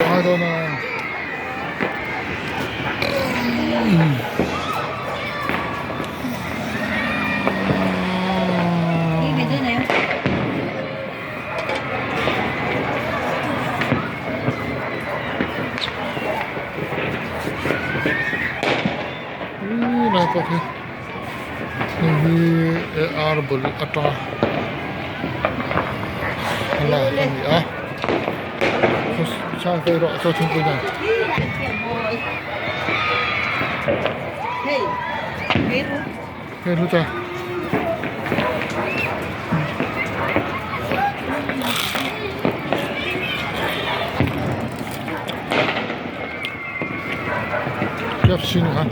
ngai dawn a. Lai pawh khi hei hi ar bul atanga a lak a ni a chaw thingpui nen. Hei lut a. KFC ni kha.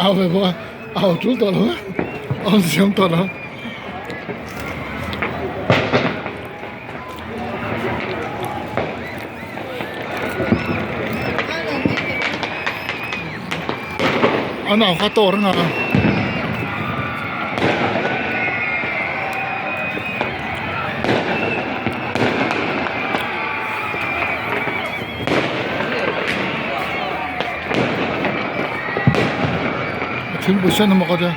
Au ve bawk a au tul tawh lo a awm siam tawh lo. An au kha tawh reng a. Thingpui sen emaw ka tia.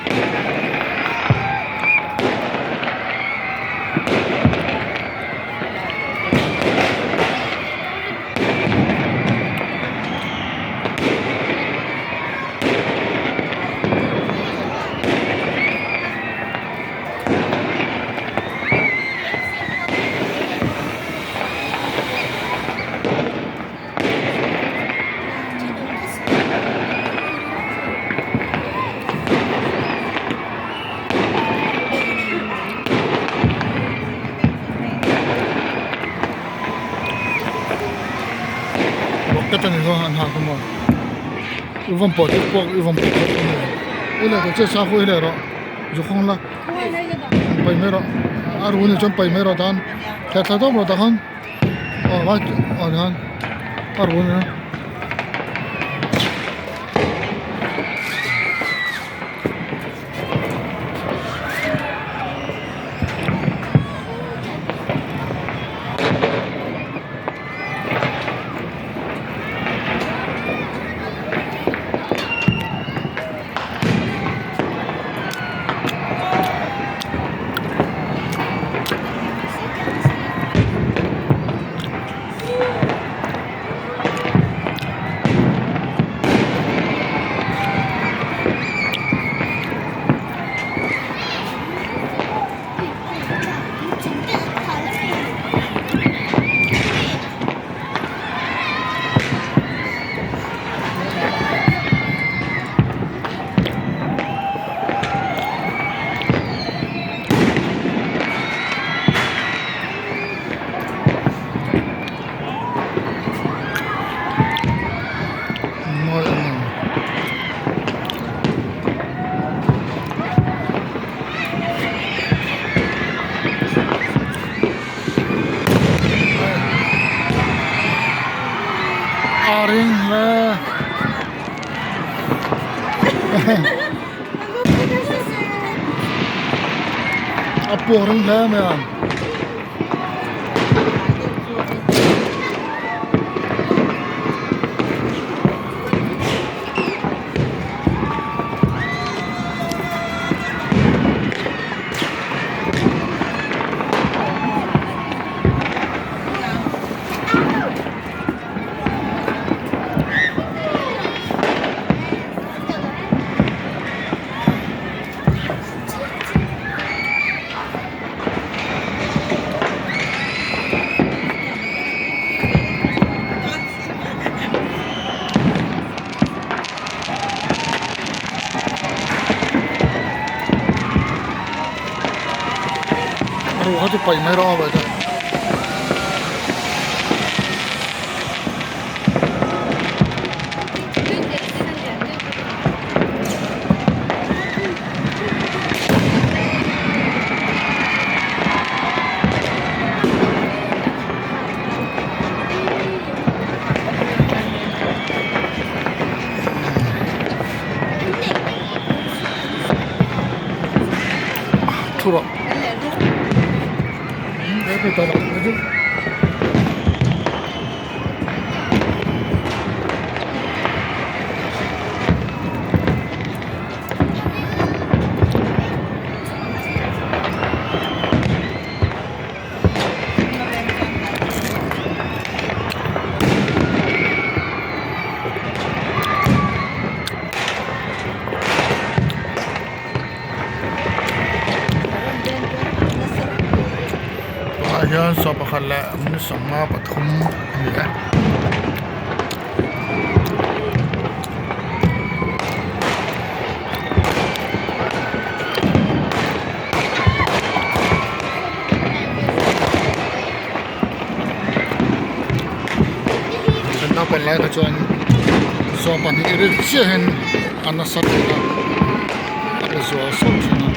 Rocket ani zawng an hak a maw i vawn pawh chu pawh i vawn pawh chu a ni i leh tawh chiah sa khaw i leh rawh zu khawng la paih mai rawh a rul ni chuan paih mai rawh tan thla thla tawp rawh tah khan. Aw vai aw ni khan a rul a. A puak ring hle mai a. Ruh kha chu paih mai rawh a bawih chuan. Thu rawh. Tah hian saw pakhat leh 53 a ni e. Kan naupang lai kha chuan saw pahnih ri chiahin a nasa thin a a pe zual sauh thin a.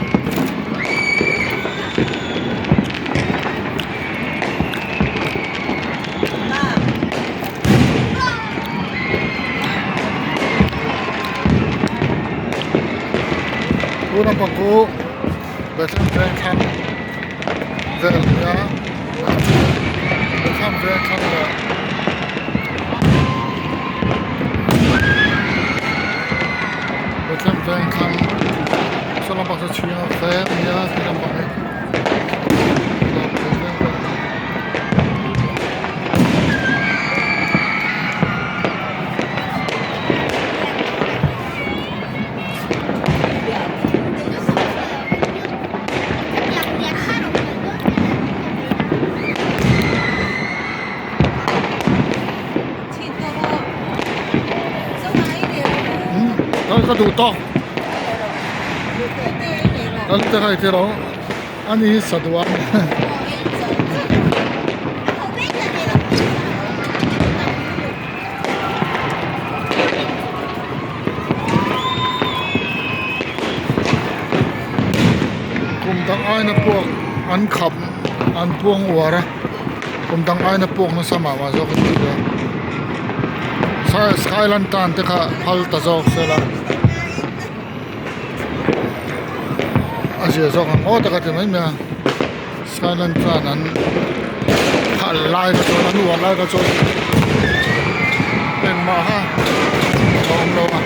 Tuna pakhu Bethlehem veng thlang vel a ni a Bethlehem veng thlang leh Bethlehem veng thlang saw lampang saw chhing a veng a nia ti lampang hi. Ka duh tawk kan te khai te rawh ani hi sa duh a. Kum dang aina puak an khap an puang uar a kum dang aina puak nasa mah mah zawk an ti a sky lantern te kha phal ta zawk se la a zia zawk ang aw tak a ti mai mai a sky lantern an phal lai kha chuan an uar lai kha chuan engmah kha a awm lo a.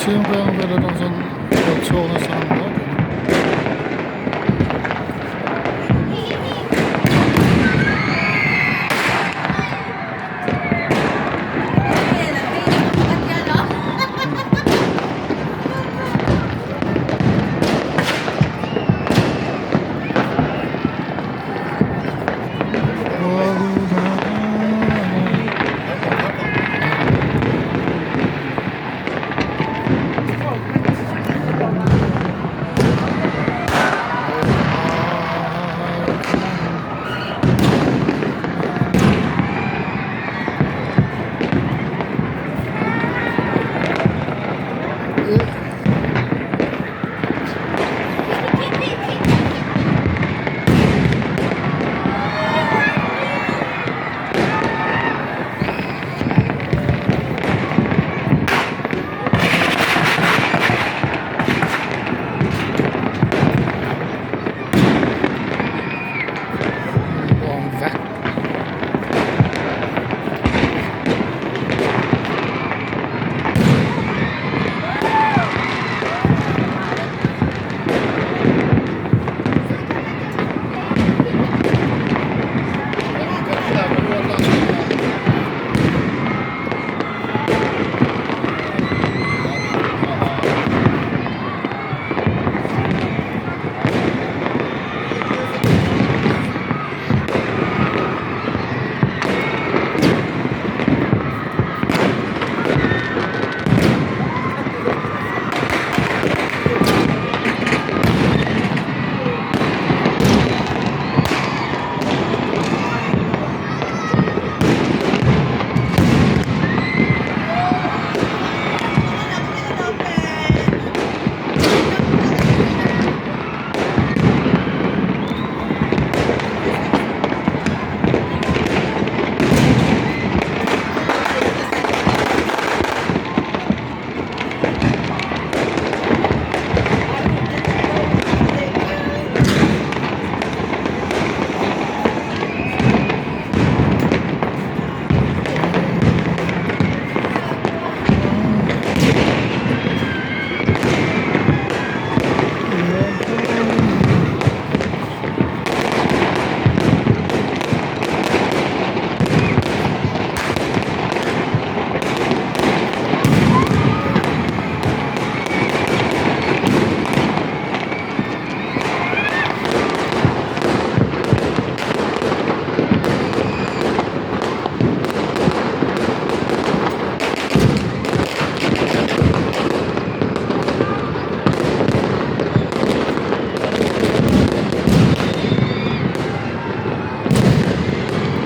Chhingveng vel atang chuan rawn chhuak nasa ang hle thei.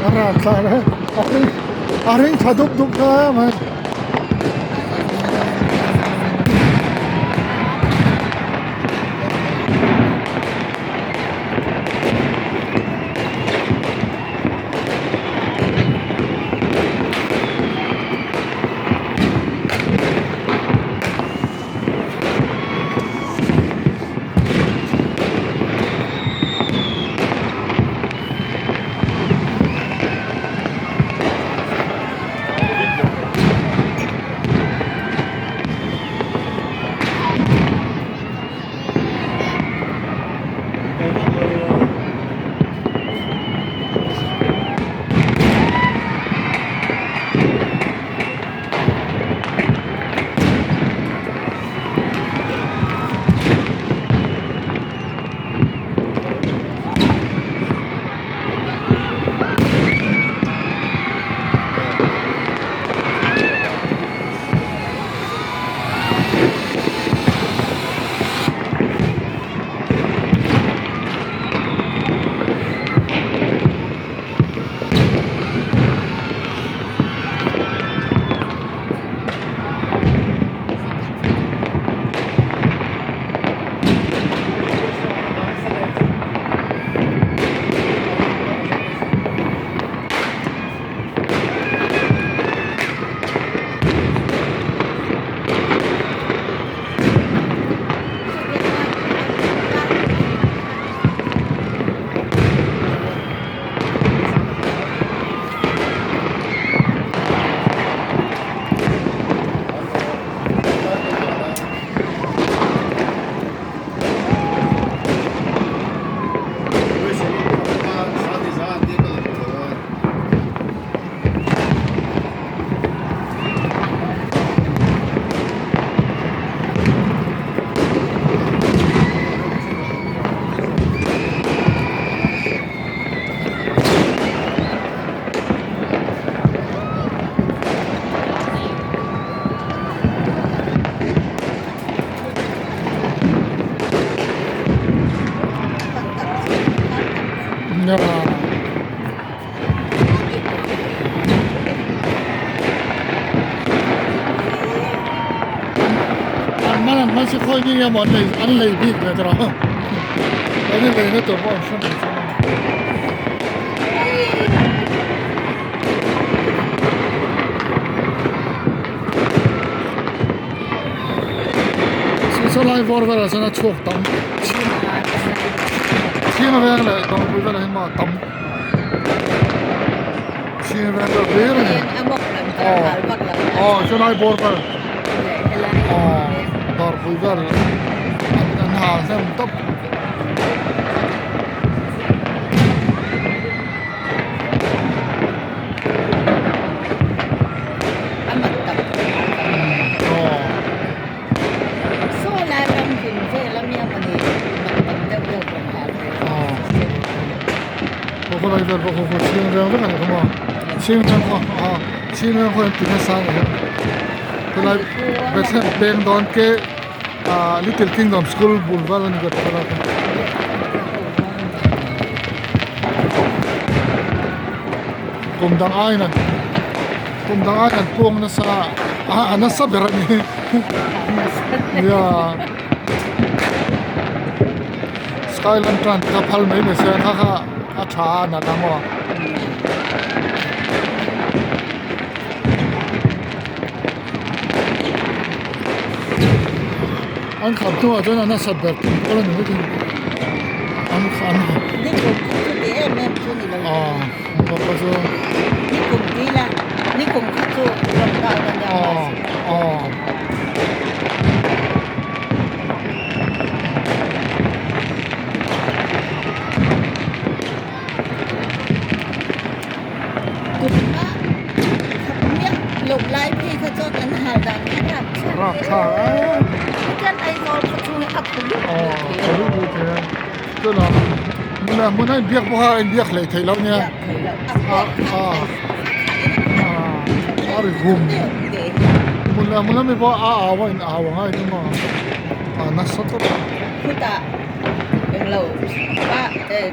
A ral thla le a ring tha dup dup hle mai. An man an man si khawi nge nge maw an lei an lei bik ve tawh a an in leina tur pawh an hre mai chuan a. Saw lai bawr velah chuan a chhuak tam chhing veng leh dawrpui velah hian maw a tam chhing veng deuh hlir a ni aw aw chulai bawr vel aw dawrpui vel an hal hnem tawp. Helai Bethlehem peng dawn ke ah Little Kingdom school bul vel a ni ka thlalak a. Kum dang aiin an kum dang aiin an puang nasa a a nasa ber a ni nia sky lantern te kha phal mai mai se kha kha a tha a nat ang aw. An khap hnuah chuan a nasat ber tum pawh a ni mai thei an an Nikum kha chu ti em em chu ni lo aw nikum kha chu nikum ti la nikum kha chu lockdown a nia aw aw. Kumna khap miah loh lai phei kha chuan an hal dan kha rap thlak Rap thlak a. Chuan Aizawl khaw chhung hi a phu lup Aw lup thei phu lup lup thei a. Chuan hmuna hmuna inbiak pawh kha a inbiak hleih theih loh nia. Biak theih loh a pawh kha a ri hum. Hmuna hmuna mi pawh a au a in au ang a eng emaw a nasa tawp a. Khutah englo a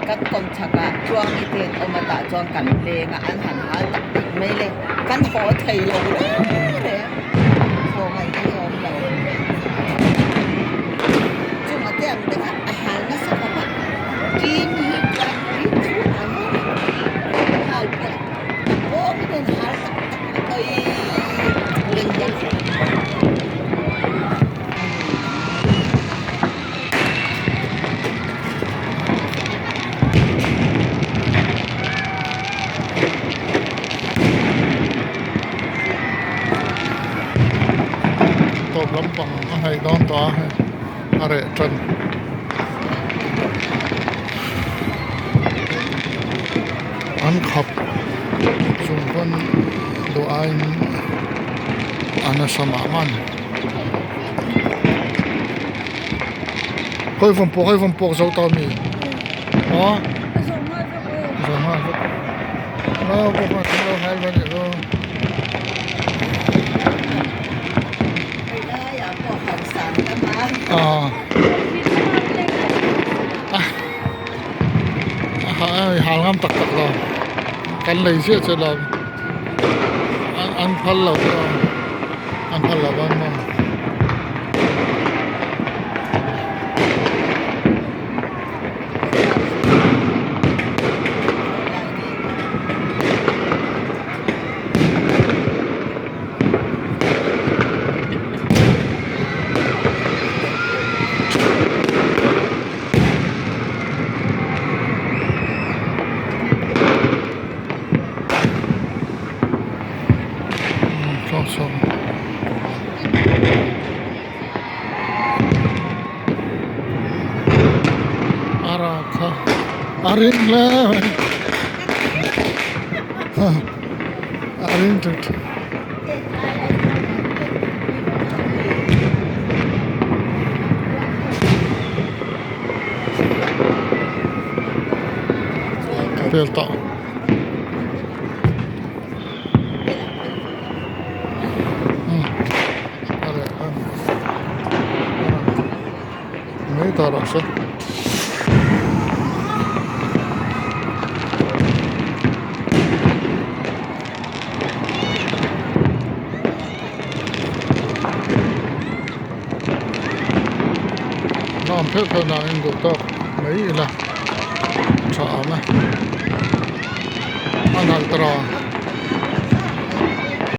kan kawmchhak ah chuang i ten awm a tah chuan kan leng a an han hal tak tak mai le kan haw thei lo reng reng haw ngaih hi a awm lo chunga te ang te kha a hal nasa khawp a tin hi chuan tin chhungah hian hal pawh a pawng in an hal tak tak a lei hian. Tawp lampang a hnaih dawn tawh a hei a reh tan. An khap chung pawn duh aiin a nasa mah mah a ni. Khawi vawm pawh khawi vawm pawh zo tawh a mi aw zo nghal vek aw pawh kha thil lo hal ve nih chu aw a hal ngam tak tak lo kan lei chiah chiah lo an phal lo an phal lo a maw. Ara kha a ring hle mai a ring tut. Vel tawh. Mai ta rawh se. La awm pheuh pheuh nangin duh tawk mai ila a tha awm e. A nalh tawh.